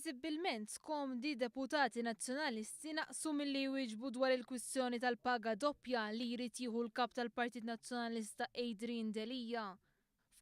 Viżibbilment skomdi, deputati Nazzjonalisti naqsu milli jwieġbu dwar il-kwistjoni tal-paga doppja li jrid jieħu l-Kap tal-Partit Nazzjonalista Adrian Delia.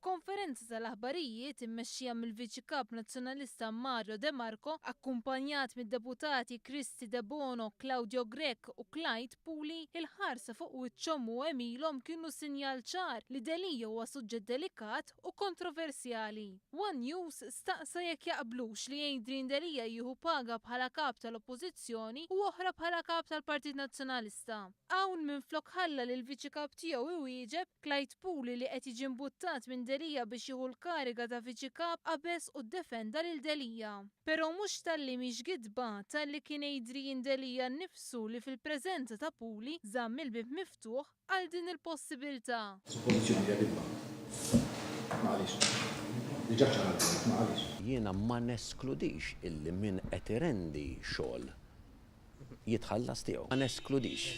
F'konferenza tal-aħbarijiet immexxija mill-Viċi Kap Nazzjonalista Mario De Marco, akkumpanjat mid-Deputati Kristy Debono, Claudio Grech u Clyde Puli, il-ħarsa fuq wiċċhom u għemilhom kienu sinjal ċar li Delia huwa suġġett delikat u kontroversjali. One News staqsa jekk jaqblux li Adrian Delia jieħu paga bħala Kap tal-Oppożizzjoni u oħra bħala Kap tal-Partit Nazzjonalista. Hawn minflok ħalla lill-Viċi Kap tiegħu iwieġeb, Clyde Puli li qed jiġi mbuttat minn Delia biex jieħu l-kariga ta' Viċi Kap qabeż u ddefenda lil Delia. Però mhux talli mhix gidba, talli kien Adrian Delia nnifsu li fil-preżenza ta' Puli żamm il-bieb miftuħ għal din il-possibiltà. Suppożizzjoni hija gidba. Ma qalhiex. Diġà ċċarajt, ma qalhiex. Jiena ma neskludix illi min qed irendi xogħol jitħallas tiegħu. Ma neskludix,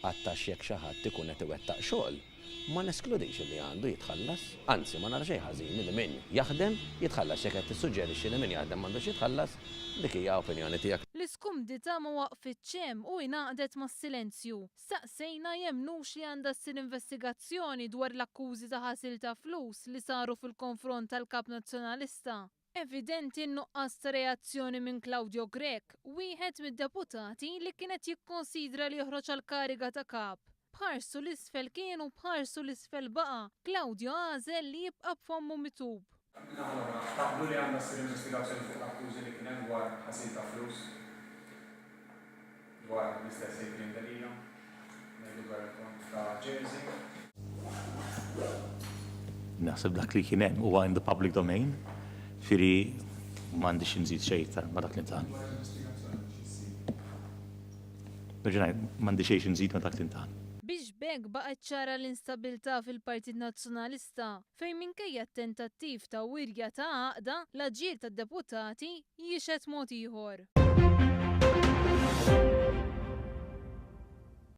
għattax jekk xi ħadd ikun qed iwettaq xogħol, ma neskludix li għandu jitħallas, anzi ma nara xejn ħażin li min jaħdem jitħallas, jekk qed tissuġġerixxi li min jaħdem m'għandux jitħallas, dik hija opinjoni tiegħek. L-iskumdità ma waqfitx hemm u ingħaqdet mas-silenzju. Staqsejna jemmnux li għandha ssir investigazzjoni dwar l-akkużi ta' ħasil ta' flus li saru fil-konfront tal-Kap Nazzjonalista. Evidenti n-nuqqas ta' reazzjoni minn Claudio Grech, wieħed mid-deputati li kien qed jikkonsidra li joħroġ għall-kariga ta' Kap. B'ħarstu 'l isfel kien u b'ħarstu 'l isfel baqa', Claudio għażel li jibqa' b'fommu mitub. Min-naħa l-oħra, taqblu li għandha ssir investigazzjoni fuq l-akkużi li kien hemm dwar ħasil ta' flus dwar l-istess Adrian Delia? Ngħidu dwar il-kont ta' Jersey. Naħseb dak li kien hemm huwa in the public domain, ġifieri m'għandix inżid xejn iktar ma' dak li ntqal. Nerġa' ngħid, m'għandi xejn xi nżid ma' dak li ntqal. Biex b'hekk baqgħet ċara l-instabilità fil-Partit Nazzjonalista, fejn minkejja t-tentattiv ta' wirja ta' għaqda, l-aġir tad-deputati jixhed mod ieħor.